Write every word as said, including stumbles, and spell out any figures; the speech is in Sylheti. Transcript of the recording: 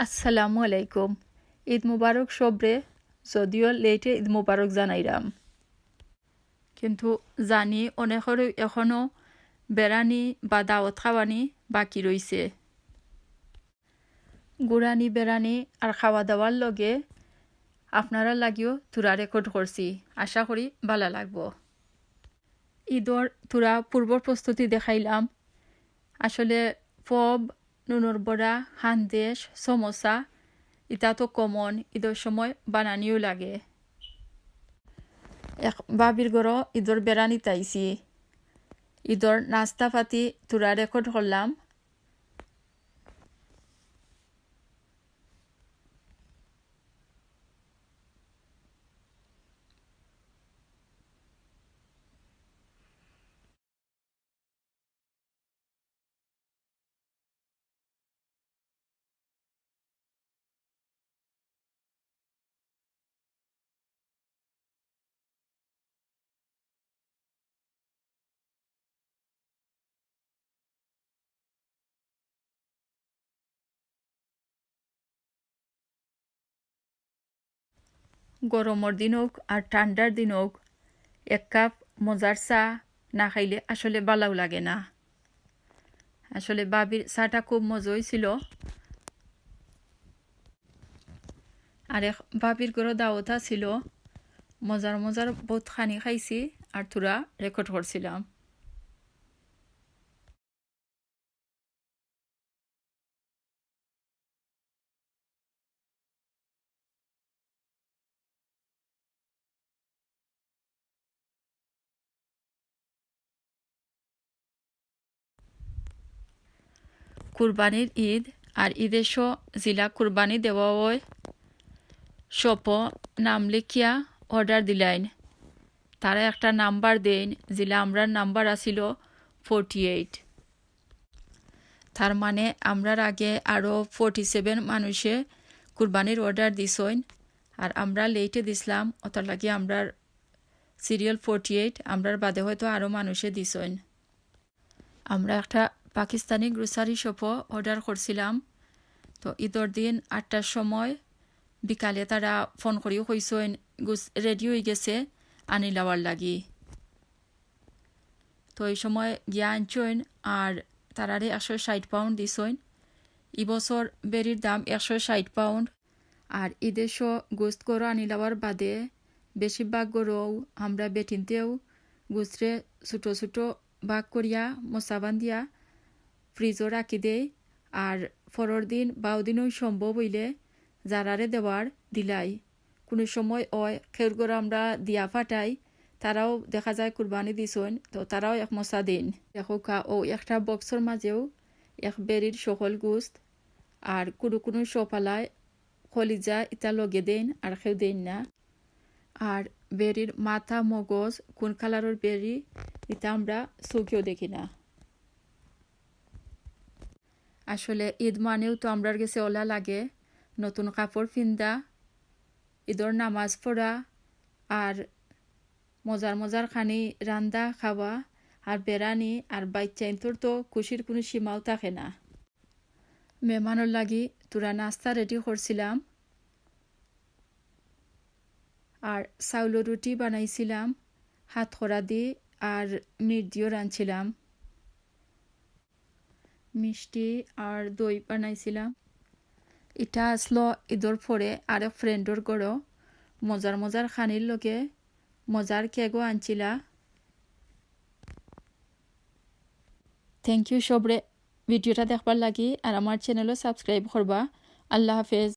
আসসালামু আলাইকুম। ঈদ মুবারক সবরে। যদিও লেটে ঈদ মুবারক জানাইরাম, কিন্তু জানি অনেকর এখনো বেড়ানি বা দাওয়াত খাওয়ানি বাকি রইছে। গুড়ানি বেড়ানি আর খাওয়া দাওয়ার লগে আপনারার লাগিও থুড়া রেকর্ড করছি, আশা করি ভালা লাগবো। ঈদর থুড়া পূর্ব প্রস্তুতি দেখাইলাম। আসলে পব, নুনর বড়া, হান্দেশ, সমোসা, ইতা তো কমন, ঈদর সময় বানানিও লাগে। এক ভাবির ঘরো ঈদর বেড়ানিত আইছি, ঈদর নাস্তা পাতি থুড়া রেকর্ড করলাম। গরমর দিন অউক আর ঠান্ডার দিন অউক, এক কাপ মজার চা না খাইলে আসলে ভালাউ লাগে না। আসলে ভাবির চাটা খুব মজা অইছিল। আর এক ভাবির ঘরো দাওয়াত আছিল, মজার মজার বউত খানি খাইছি আর থুড়া রেকর্ড করছিলাম। কুরবানির ঈদ আর ঈদের শ-, জিলা কুরবানি দেওয়া অয়, শপো নাম লেখিয়া অর্ডার দিলাইন। তারা একটা নাম্বার দেইন, জিলা আমরার নাম্বার আছিল ফর্টি এইট। তার মানে আমরার আগে আরও ফর্টি সেভেন মানুষে কুরবানির অর্ডার দিছইন, আর আমরা লেটে দিছলাম, অতার লাগি আমরার সিরিয়াল ফর্টি এইট, আমরার বাদে হয়তো আরও মানুষে দিছইন। আমরা একটা পাকিস্তানি গ্রোসারি শপো অর্ডার করছিলাম। তো ঈদর দিন আটটার সময় বিকালে তারা ফোন করিও কইছইন, গুস-, রেডি অইগেছে আনিলাওয়ার লাগি। তো ই সময় গিয়া আনছইন আর তারারে একশো ষাইট পাউন্ড দিছইন। ই বছর বেরির দাম একশো ষাইট পাউন্ড। আর ঈদের শ-, গোস্ত ঘরো আনিলাওয়ার বাদে বেশিরভাগ ঘরো আমরা বেটিন্তেও গোস্তরে ছোটো ছোটো ভাগ করিয়া মশা বান্ধিয়া ফ্রিজো রাখি দেই। আর পরর দিন বাউ দিনও সম্ভব অইলে যারারে দেওয়ার দিলাই। কুনু সময় অয় কেউর ঘরো আমরা দিয়া ফাটাই, তারাও দেখা যায় কুরবানি দিছইন, তো তারাও এক মশা দেইন। দেখউক্কা, অউ একটা বক্সর মাঝেও এক বেরির সকল গোস্ত, আর কুনু কুনু শপআলায় কলিজা ইতা লগে দেইন, আর কেউ দেইন না। আর বেরির মাথা, মগজ, কুন কালারর বেরি, ইতা আমরা চউখেও দেখি না। আসলে ঈদ মানেও তো আমরার গেছে অলা লাগে, নতুন কাপড় ফিন্দা, ঈদর নামাজ পড়া, আর মজার মজার খানি রান্দা খাওয়া, আর বেড়ানি, আর বাইচ্চাইন্তর তো খুশির কুনু সীমাও থাকে না। মেহমানর লাগি থুড়া নাস্তা রেডি করছিলাম, আর চাউলর রুটি বানাইছিলাম, হাতকরা দি আর মিট দিও রানছিলাম। মিষ্টি আর দই বানাইছিলাম। ইটা আছলো ঈদর পরে আরেক ফ্রেন্ডর ঘরো মজার মজার খানির লগে মজার কেকও আনছিলা। Thank you সবরে ভিডিওটা দেখবার লাগি, আর আমার চ্যানেলও সাবস্ক্রাইব করবা। আল্লাহ হাফেজ।